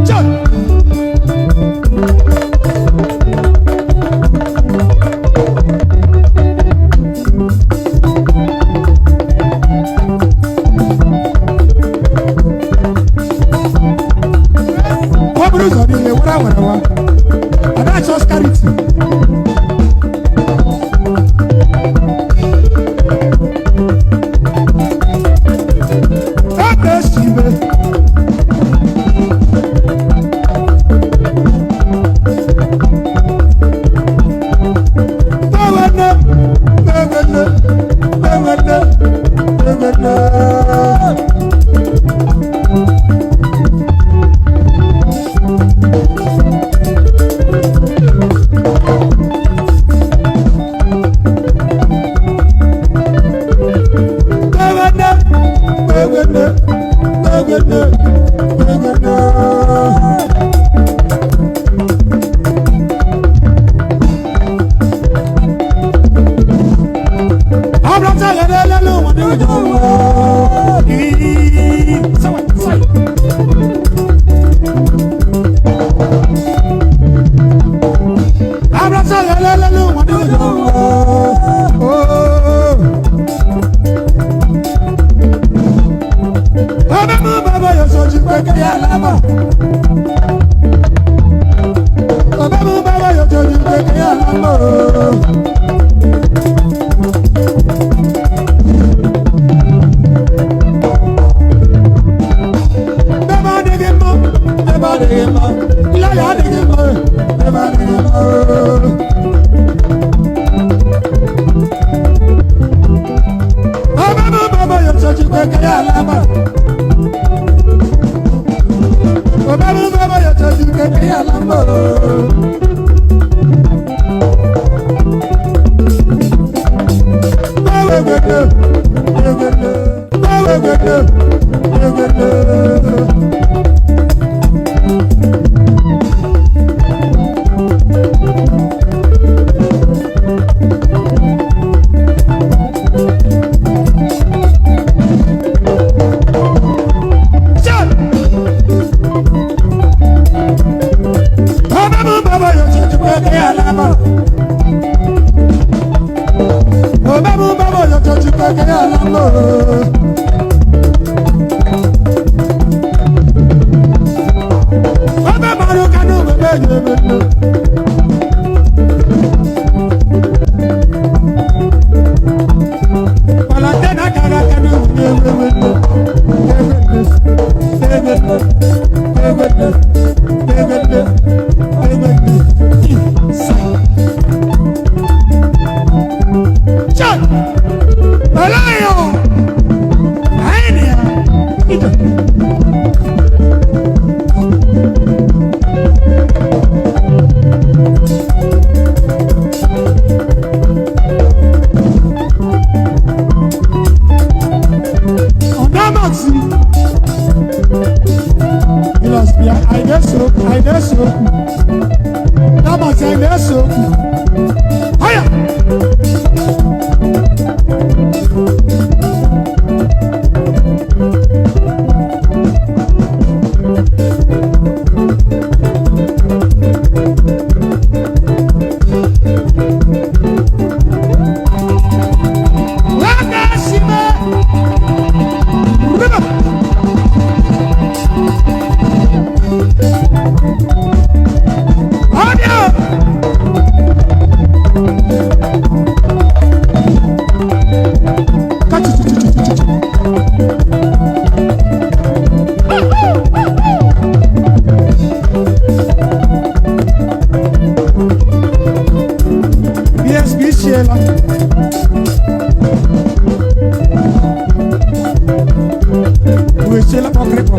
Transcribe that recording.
Jump! Ọ bụrụ ụzọ niile wara wara wa, ọ na-achọ scarity. Ọ na-esi ime. Ewene, ewene, ewene, ewene. Ewene, ewene, ewene, ewene. Abúlọ́tà yẹn lẹ́lẹ́ wọn ní ojú wọn. Sáwà sáyé. Abúlọ́tà yẹn lẹ́lẹ́ wọn ní ojú wọn. Ọbẹ̀ mú bàbá yóò sọ jí pé kéèyàn lábà. Ọbẹ̀ mú bàbá yóò sọ jí pé kéèyàn lábà. Bẹ́ẹ̀ adìgí mọ́, bẹ́ẹ̀ adìgí mọ́, láyà adìgí mọ́, bẹ́ẹ̀ adìgí mọ́. Ọbẹ̀ mú bàbá yóò sọ jí pé kéèyàn lábà. Ọbẹ̀ mú bàbá yóò sọ jí pé kéèyàn lábà. Wechela kọkịrịkọ.